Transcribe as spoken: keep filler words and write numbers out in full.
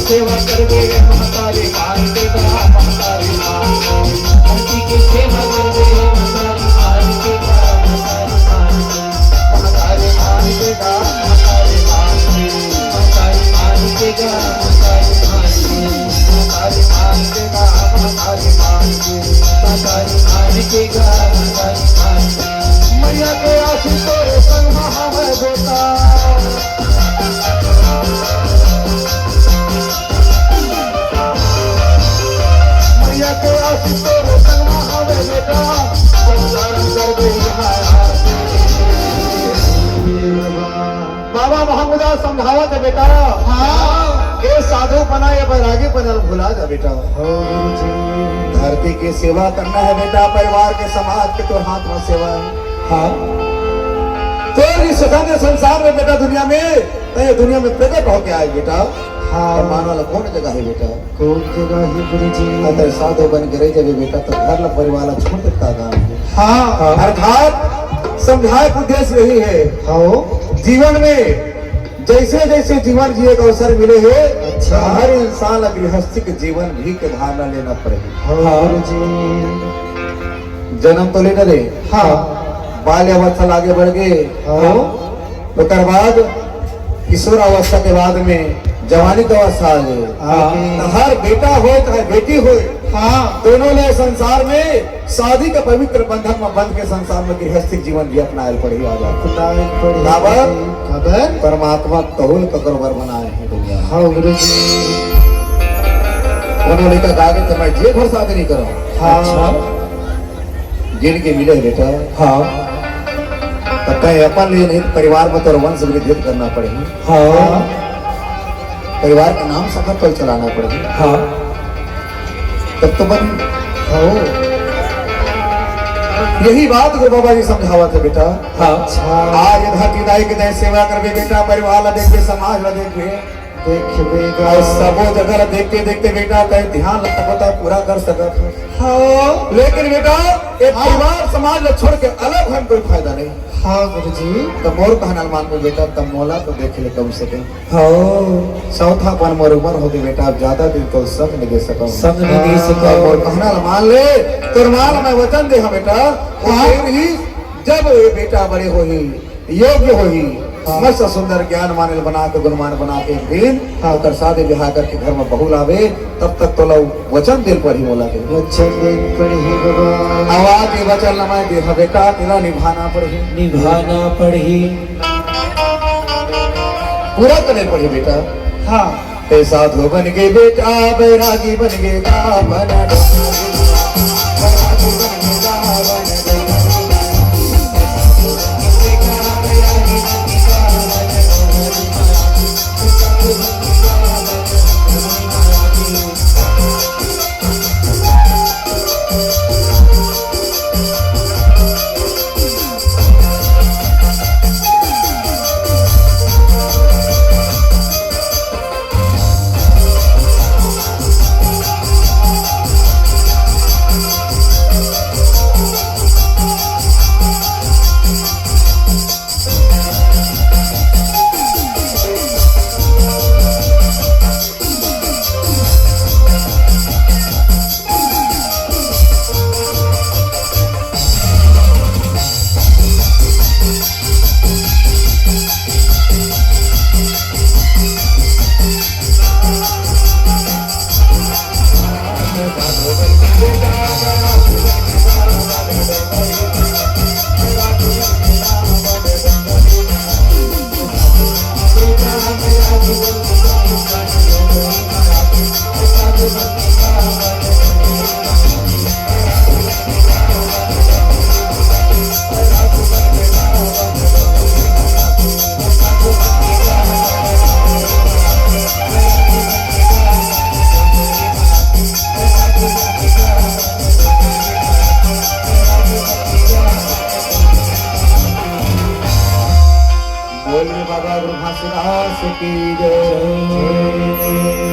सेवा करबे महतारी मान के गा, महतारी मान के। धरती के सेवा करबे महतारी मान के गा, महतारी मान के। महतारी मान के गा, महतारी मान के। महतारी मान के गा, महतारी मान के। महतारी मान के गा, महतारी मान के। महतारी मान के गा, महतारी मान के। मैया के आशीष तोरे संग म हवय बेटा। मैया के आशीष तोरे संग म हवे बेटा, संचार करबे यहाँ। बाबा महमुदा समझावत हे बेटा, हाँ। ए साधु पना, ए बैरागी पना ल भुला जा बेटा। हो गुरुजी। धरती के सेवा करना हे बेटा, परिवार के, समाज के तोर हाथ म सेवा हे। हाँ। तोर रिश्तेदार के संसार में बेटा, दुनिया में त ये दुनिया में प्रकट होके आए बेटा, हाँ। त मानव ला कौन जगह हे बेटा? कौन जगह हे गुरुजी? अगर साधु बन के रह जाबे बेटा, त घर ला, परिवार ला छोड़ के का काम हे? हाँ। अर्थात समझाए के उद्देश्य यही हे, हाँ। जीवन में जैसे जैसे जीवन जिए का अवसर मिले हे, अच्छा। हर इंसान ला गृहस्थी के जीवन भी के भावना लेना पड़ेगा। हाँ। गुरुजी। जन्म तो लेना रे, हाँ। बाल्यावस्था आगे बढ़ गए, हाँ। ओकर बाद किशोरावस्था के बाद में जवानी के अवस्था आ गए। हाँ। त हर बेटा होय चाहे बेटी होय, हाँ। दोनों ले संसार में शादी के पवित्र बंधन में बंध के संसार में गृहस्थी जीवन भी अपनाए ल पड़ही। आ जा। अपनाए ल पड़ही। काबर? काबर? परमात्मा तहुल ककरो बर बनाए हे दुनिया में। हाँ, गुरुजी। कोनो लइका गागे त मैं जे भर शादी नहीं करूँ। हाँ। अच्छा। जिनके मिले बेटा। हाँ। त कहे अपन लिए नहीं, परिवार में तोर वंश वृद्धि करना पड़ही। हाँ। परिवार का नाम सफल चलाना पड़ही। हाँ। तब तो बन। हाँ। यही बात गुरु बाबा जी समझावत हे बेटा। हाँ। अच्छा। आज धरती दाई के दय सेवा करबे बेटा, परिवार ला देखबे, समाज ला देखबे। देखबे गा। अउ सबो जगह ला देखते देखते बेटा कहीं ध्यान लगता पूरा कर सकत हे। हाँ। लेकिन बेटा, ये हाँ। परिवार समाज ला छोड़ के अलग होए में कोई फायदा नहीं। हाँ गुरुजी। त मोर कहना ल मानबे बेटा, त मोला तो देख ले कम से कम। हाँ। सौथापन मोर उमर होगे बेटा, अब ज्यादा दिन तो संग नहीं दे सकूं। संग नहीं दे हाँ। सकूं। मोर कहना ल मान ले, तोर मां ल मैं वचन दे हंव बेटा, वो हाँ। दिन ही जब ये बेटा बड़े होही, योग्य होही, हाँ। मस्त सुंदर ज्ञानवान ल बना के, गुणवान बना के एक दिन हाँ। ओकर शादी ब्याह करके घर में बहू लावे, तब तक तोला वचन दे ल पड़ही मोला के। वचन दे ल पड़ही बाबा। अब आज ये वचन ल मैं दे हंव बेटा, तेला निभाना पड़ही। निभाना पड़ही। पूरा करे पड़ही बेटा। हाँ। ए साधु बन गे बेटा, बैरागी बन गे गा, बन बोलिए बाबा गुरु घासीदास की जय।